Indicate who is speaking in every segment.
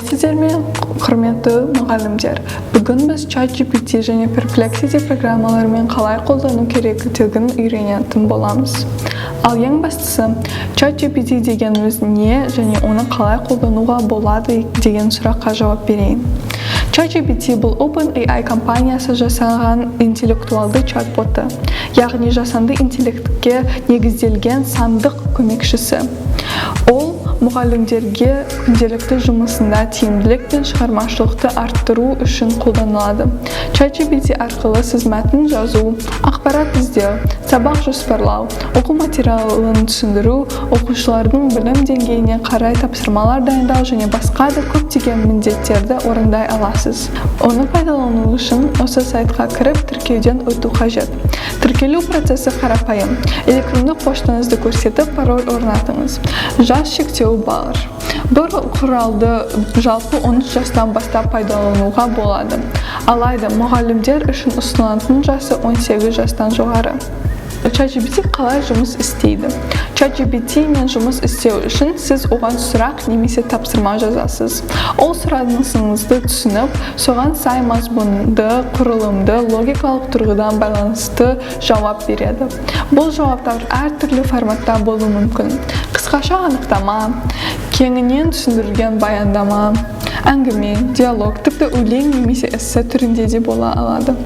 Speaker 1: Сәлеметсіздер ме, құрметті мұғалімдер! Бүгін біз ChatGPT және Perplexity программаларымен қалай қолдану керектігін үйренетін боламыз. Ал ең бастысы, ChatGPT дегеніміз не және оны қалай қолдануға болады деген сұраққа жауап берейін. ChatGPT – бұл OpenAI компаниясы жасаған интеллектуалды чат-боты, яғни жасанды интеллектке негізделген сандық көмекшісі. Ол мұғалімдерге күнделікті жұмысында тиімділік пен шығармашылықты арттыру үшін қолданылады. ChatGPT арқылы сіз мәтін жазу, ақпарат іздеу, сабақ жоспарлау, оқу материалын түсіндіру, оқушылардың білім деңгейіне қарай тапсырмалар дайындау және басқа да көптеген міндеттерді орындай аласыз. Оны пайдалану үшін осы сайтқа кіріп, тіркеуден өту қажет. Тіркелу процесі қарапайым: электрондық поштаңызды көрсетіп, пароль орнатыңыз. Жас шектеуі бар. Бұл құралды жалпы 13 жастан бастап пайдалануға болады, алайда мұғалімдер үшін ұсынылатын жасы 18 жастан жоғары. ChatGPT қалай жұмыс істейді? ChatGPT мен жұмыс істеу үшін сіз оған сұрақ немесе тапсырма жазасыз. Ол сұранысыңызды түсініп, соған сай мазмұнды, құрылымды, логикалық тұрғыдан байланысты жауап береді. Бұл жауаптар әртүрлі форматта болуы мүмкін: қысқаша анықтама, кеңінен түсіндірілген баяндама, әңгіме, диалог, тіпті өлең немесе эссе түрінде де бола алады.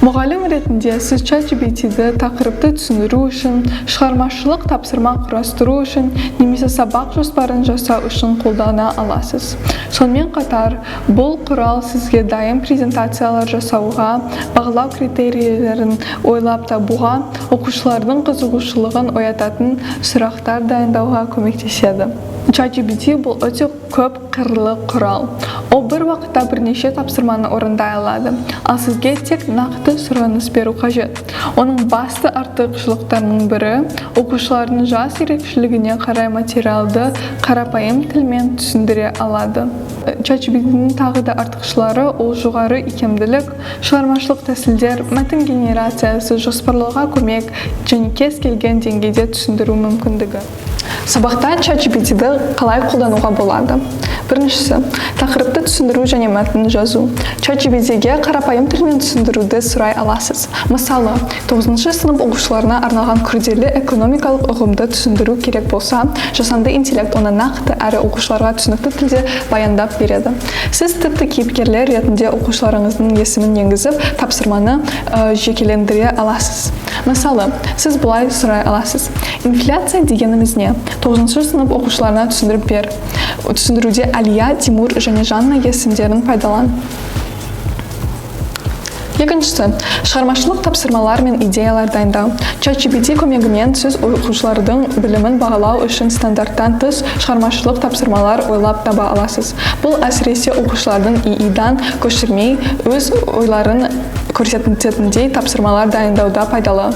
Speaker 1: Мұғалім ретінде сіз ChatGPT-ді тақырыпты түсіндіру үшін, шығармашылық тапсырма құрастыру үшін немесе сабақ жоспарын жасау үшін қолдана аласыз. Сонымен қатар, бұл құрал сізге дайын презентациялар жасауға, бағалау критерийлерін ойлап табуға, оқушылардың қызығушылығын оятатын сұрақтар дайындауға көмектеседі. ChatGPT – бұл өте көп қырлы құрал. Ол бір уақытта бірнеше тапсырманы орындай алады, ал сізге тек нақты сұраныс беру қажет. Оның басты артықшылықтарының бірі – оқушылардың жас ерекшелігіне қарай материалды қарапайым тілмен түсіндіре алады. ChatGPT-ның тағы да артықшылары – ол жоғары икемділік, шығармашылық тәсілдер, мәтін генерациясы, жоспарлауға көмек және кез келген деңгейде түсіндіру мүмкіндігі. Сабақта ChatGPT-ді қалай қолдануға болады? Біріншісі – тақырыпты түсіндіру және мәтін жазу. ChatGPT-ге қарапайым тілмен түсіндіруді сұрай аласыз. Мысалы, 9 сынып оқушыларына арналған күрделі экономикалық ұғымды түсіндіру керек болса, жасанды интеллект оны нақты әрі оқушыларға түсінікті тілде баяндап береді. Сіз тіпті кейіпкерлер ретінде оқушыларыңыздың есімін енгізіп, тапсырманы жекелендіре аласыз. Мысалы, сіз былай сұрай аласыз: «Инфляция дегеніміз не? 9 сынып оқушыларына түсіндіріп бер. Түсіндіруде Әлия, Тимур және Жанна есімдерін пайдалан». Екіншісі – шығармашылық тапсырмалар мен идеялар дайындау. ChatGPT көмегімен сіз оқушылардың білімін бағалау үшін стандарттан тыс шығармашылық тапсырмалар ойлап таба аласыз. Бұл әсіресе оқушылардың ИИ-дан көшірмей, өз ойларын көрсететіндей тапсырмалар дайындауда пайдалы.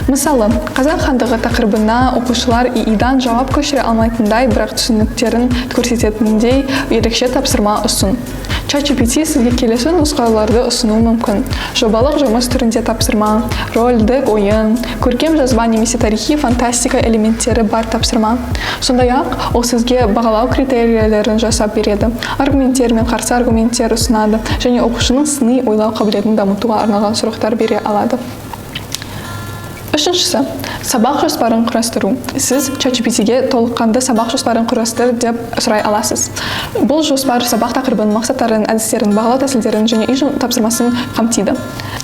Speaker 1: Мысалы, «Қазақ хандығы» тақырыбына оқушылар ИИ-дан жауап көшіре алмайтындай, бірақ түсініктерін көрсететіндей ерекше тапсырма ұсын. ChatGPT сізге келесі нұсқаларды ұсынуы мүмкін: жобалық жұмыс түрінде тапсырма, рольдік ойын, көркем жазба немесе тарихи фантастика элементтері бар тапсырма. Сондай-ақ, ол сізге бағалау критерийлерін жасап береді, аргументтер мен қарсы аргументтер ұсынады және оқушының сыни ойлау қабілетін дамытуға арналған сұрақтар бере алады. Үшіншісі – сабақ жоспарын құрастыру. Сіз ChatGPT-ге «Толыққанды сабақ жоспарын құрастыр» деп сұрай аласыз. Бұл жоспар сабақ тақырыбын, мақсаттарын, әдістерін, бағалау тәсілдерін және үй тапсырмасын қамтиды.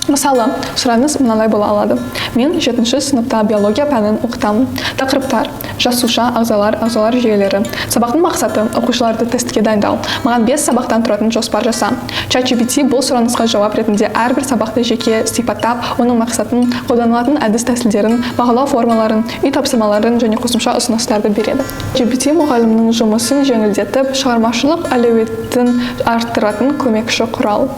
Speaker 1: Мысалы, сұраныс мынандай бола алады: «Мен жетінші сыныпта биология пәнін оқытамын. Тақырыптар: жасуша, ағзалар, ағзалар жүйелері. Сабақтың мақсаты – оқушыларды тестке дайындау. Маған бес сабақтан тұратын жоспар жаса». ChatGPT бұл сұранысқа жауап ретінде әрбір сабақты жеке сипаттап, оның мақсатын, қолданылатын әдіс тәсілдерін, бағалау формаларын, үй тапсырмаларын және қосымша ұсыныстарды береді. GPT – мұғалімнің жұмысын жеңілдетіп, шығармашылық әлеуетін арттыратын көмекші құрал.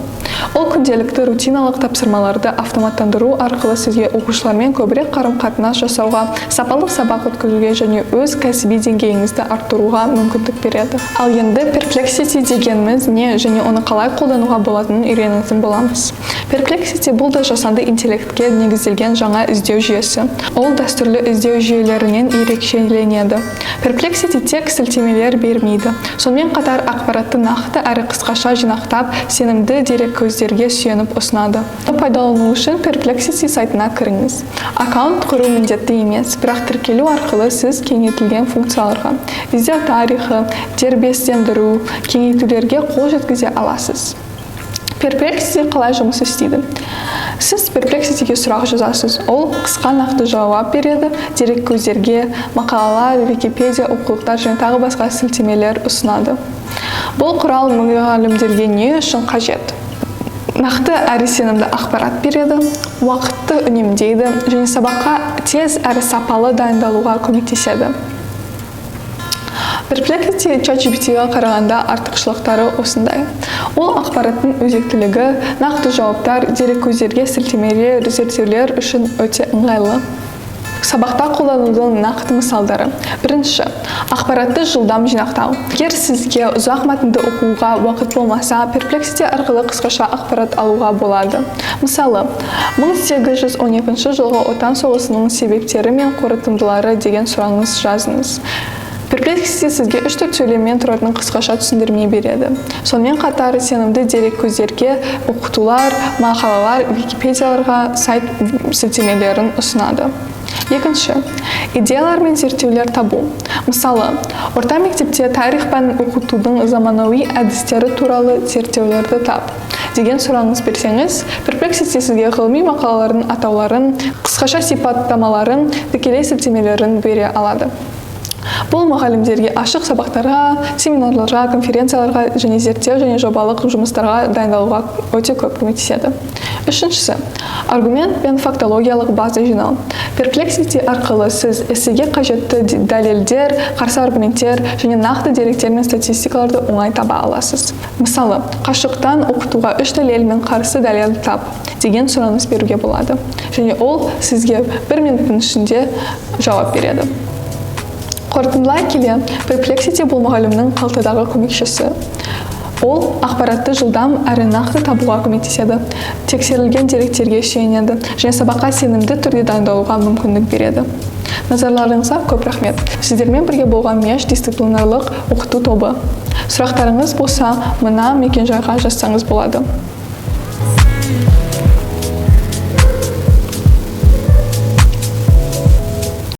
Speaker 1: Ол күнделікті рутиналық тапсырмаларды автоматтандыру арқылы сізге оқушылармен көбірек қарым-қатынас жасауға, сапалы сабақ өткізуге және өз кәсіби деңгейіңізді арттыруға мүмкіндік береді. Ал енді Perplexity дегеніміз не және оны қалай қолдануға болатынын үйренетін боламыз. Perplexity – бұл да жасанды интеллектке негізделген жаңа іздеу жүйесі. жүйесі. Ол дәстүрлі іздеу жүйелерінен ерекшеленеді. Perplexity тек сілтемелер бермейді. Сонымен қатар ақпаратты нақты әрі қысқаша жинақтап, сенімді дереккөздерге сүйеніп ұсынады. Пайдалану үшін Perplexity сайтына кіріңіз. Аккаунт құру міндетті емес, бірақ тіркелу арқылы сіз кеңейтілген функцияларға, іздеу тарихы, дербестендіру, кеңейтулерге қол жеткізе аласыз. Perplexity қалай жұмыс істейді? Сіз Perplexity-ге сұрақ жазасыз. Ол қысқа, нақты жауап береді, дереккөздерге, мақалалар, Википедия, оқулықтар және тағы басқа сілтемелер ұсынады. Бұл құрал мұғалімдерге не үшін қажет? Нақты әрі сенімді ақпарат береді, уақытты үнемдейді және сабаққа тез әрі сапалы дайындалуға көмектеседі. Perplexity ChatGPT-ға қарағанда артықшылықтары осындай. Ол ақпараттың өзектілігі, нақты жауаптар, дереккөздерге сілтемелер, зерттеулер үшін өте ыңғайлы. Сабақта қолданудың нақты мысалдары. Бірінші, ақпаратты жылдам жинақтау. Егер сізге ұзақ мәтінді оқуға уақыт болмаса, Perplexity арқылы қысқаша ақпарат алуға болады. Мысалы, 1812 жылғы Отан соғысының себептері мен қорытындылары деген сұрағыңыз жазыңыз. Perplexity сізге 3-4 сөйлемнен тұратын қысқаша түсіндірме береді. Сонымен қатар сенімді дереккөздерге, оқытулар, мақалалар, Википедияларға сайт сілтемелерін ұсынады. Екінші, идеялар мен зерттеулер табу. Мысалы, орта мектепте тарих пәнін оқытудың заманауи әдістері туралы зерттеулерді тап деген сұрағыңыз берсеңіз, Perplexity сізге ғылыми мақалалардың атауларын, қысқаша сипаттамаларын, тікелей сілтемелерін бере алады. Бұл мұғалімдерге ашық сабақтарға, семинарларға, конференцияларға және зерттеу және жобалық жұмыстарға дайындалуға өте көп көмектеседі. Үшіншісі, аргумент пен фактологиялық база жинау. Perplexity арқылы сіз эссеге қажетті дәлелдер, қарсы аргументтер және нақты деректер мен статистикаларды оңай таба аласыз. Мысалы, қашықтан оқытуға үш дәлел мен қарсы дәлел тап деген сұраныс беруге болады. Және ол сізге бір минуттың ішінде жауап береді. Қорытындылай келе, Perplexity бұл мұғалімнің қалтадағы көмекшісі. Ол ақпаратты жылдам әрі нақты табуға көмектеседі, тексерілген деректерге сүйенеді және сабаққа сенімді түрде дайындалуға мүмкіндік береді. Назарларыңызға көп рахмет. Сіздермен бірге болған междисциплинарлық оқыту тобы. Сұрақтарыңыз болса, мына мекенжайға жазсаңыз болады.